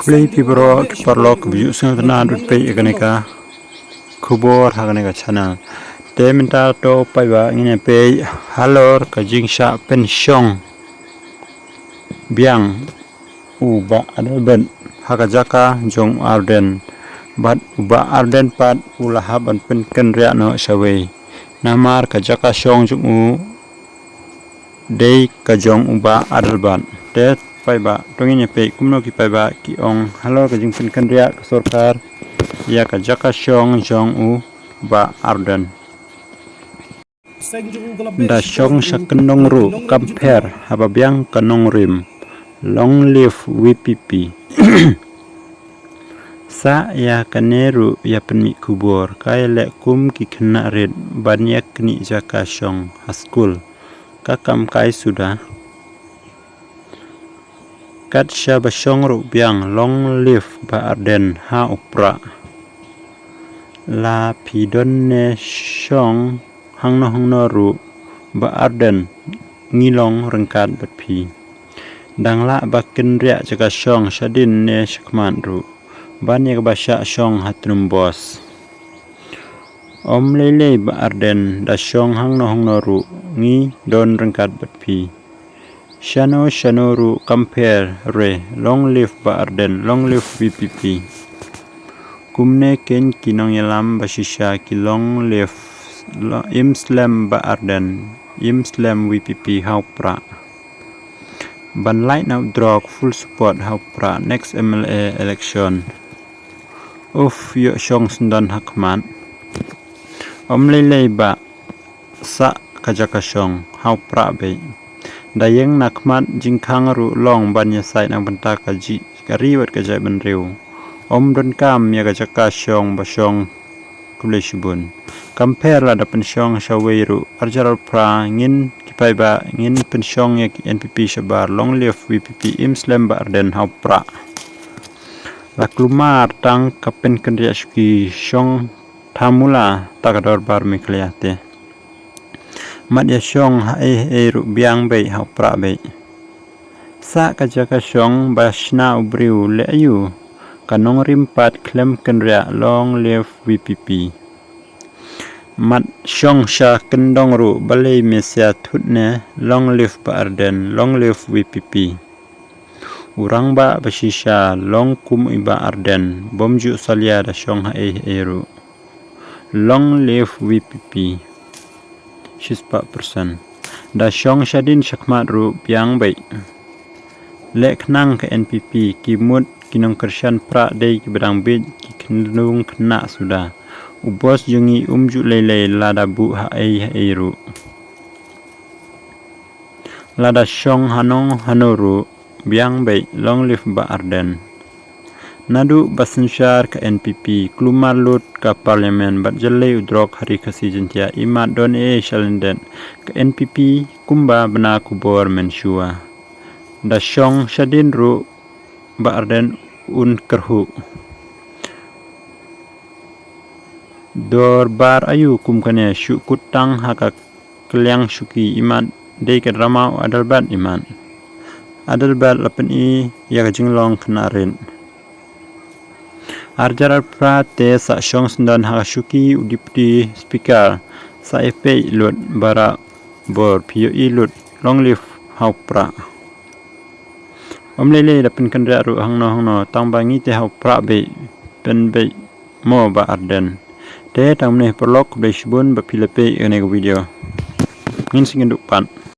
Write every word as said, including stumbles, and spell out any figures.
Khublei phi baroh ki paralok ba ju sngewtynnad ban peit ïa kane ka khubor ha kane ka channel. Te mynta to paidbah ngin ïa peit halor ka jingshah pynshong biang u Bah Adelbert ha ka jaka jong u Ardent. Bad u Bah Ardent pat u la hap ban pynkynriah noh shawei, namar ka jaka shong jong u dei ka jong u Bah Adelbert. Te paidbah to ngin ïa peit kumno ki paidbah ki ong halor ka jingpynkynriah ka sorkar ïa ka jaka shong jong u Bah Ardent. Da shong sha kyndong ruh kam pher, haba biang ka nongrim. Long live VPP. Sa ïa kane ruh ïa pynmih khubor, ka ïa leh kum ki khynnah rit ban ïa knieh jaka shong ha skul, ka kam kai suda. Kat shaba shong ruh biang, long live Bah Ardent ha u Prah. La phi don ne shong hangno hangno ruh, Bah Ardent ngi long ryngkat bad phi. Dang lah ba kynriah jaka shong shadien ne shakhmat ruh, ban ïa kaba shah shong ha tnum bos. Ym lei lei Bah Ardent, da shong hangno hangno ruh ngi don ryngkat bad phi. Shano shano ruh kam pher re, long live Bah Ardent, long live VPP. Kumne kein ki nongïalam ba shisha ki long live, lo-, im slem Bah Ardent, im slem VPP ha u Prah. Ban lait na u drok full support ha u Prah next MLA election. Uf, ïoh shong syndon ha khmat. Ym lei lei Bah, sah ka jaka shong ha u Prah beit. Da ïeng na khmat jingkhang ruh long ban ïasaid na bynta ka jait ka ri bad ka jaitbynriew. Ym donkam ïa ka jaka shong ba shong. Khublei shibun. Kam pher lada pynshong shawei ruh, arjar arphra, ngin ki paidbah ngin pynshong ïa ki NPP shabar, long live VPP, im slem Bah Ardent ha u Prah. La kulmar tang ka pynkynriah shuki, shong thamula ta ka dorbar Meghalaya te. Mat ïa shong ha ei ha ei ruh biang beit ha u Prah beit. Sah ka jaka shong ba shna u briew leh aïu, ka nongrim pat khlem kynriah, long live VPP. Mat shong sha kyndong ruh balei me sia thut ne, long live Bah Ardent, long live VPP. U rangbah ba shisha long kum i Bah Ardent, bym ju salia da shong ha ei ha ei ruh. Long live VPP. Shispah percent. Da shong shadien shakhmat ruh biang beit. Leh khnang ka NPP, ki mut ki nongkyrshan Prah dei kiba dang bit, ki khyndung khynnah suda. U bos jong ngi um ju lei lei lada buh ha ei ha ei ruh. Lada shong hano hano ruh biang beit, long live Bah Ardent. Naduh ba synshar ka NPP, kulmar lut ka Parliament bad jyllei u drok ha Ri Khasi Jaintia, imat don ei ei shalyndet, ka NPP kumba bna khubor mynshuwa. Da shong shadien ruh Bah Ardent un kyrhuh. Dorbar aïu kum kane, shu kut tang ha ka kylliang shuki, imat dei ka drama u Adelbert imat. Adelbert la pyni ïa ka jinglong khynnah rit. Arjar arphra te sah shong syndon ha ka shuki, u Deputy Speaker sah ïa peit lut barabor, phi ïohi lut, long live ha u Prah. Ym lei lei da pynkynriah ruh hangno hangno, tang ba ngi te ha u Prah beit, pynbeit mo Bah Ardent. Te tang mynne paralok, khublei shibun ba phi la peit ïa kane ka video. Ngin sa ïakynduh pat.